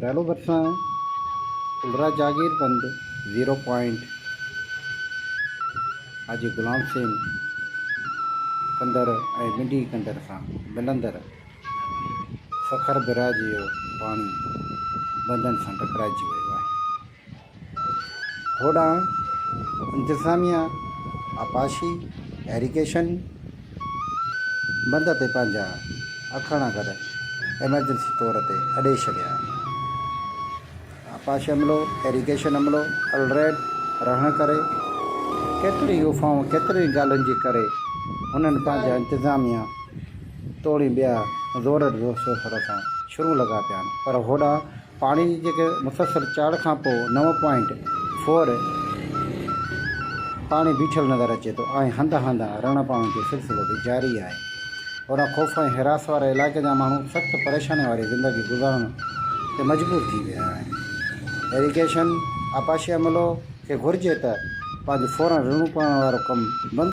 پريالو ڀرسان الرا جاگير بند زيرو پوائنٽ حاجي غلام حسين ڪندر ۽ ٻنڊي ڪندر سان ملندڙ سکر بئراج جو پاڻي بندن سان ٽڪرائجي ويو آهي. هوڏانهن انتظاميا آبپاشي، ايريگيشن، بند تي پنهنجا اکاڻا گهر ايمرجنسي طور تي اڏي ڇڏيا آهن. آبپاشي عملو، ايريگيشن عملو الرٽ رهڻ ڪري ڪيتريون ئي افواهون ڪيترين ئي ڳالهين جي ڪري هنن پنهنجا انتظاميا توڙي ٻيا زور زور سان شروع لڳا پيا آهن پر هوڏانهن پاڻي جي جيڪي مسلسل چاڙهه کان پوء نو پوائنٽ فور پاڻي بيٺل نظر اچي ٿو ۽ هنڌ هنڌ رڻ پوڻ جو سلسلو به جاري آهي. هوڏانهن خوف ۽ هراس واري علائقي جا ماڻهو سخت پريشاني واري زندگي گذارڻ تي مجبور ٿي ويا آهن. ايريگيشن آبپاشي عملو کي گهرجي ته پنهنجو فورن رڻ پوڻ وارو ڪم بند.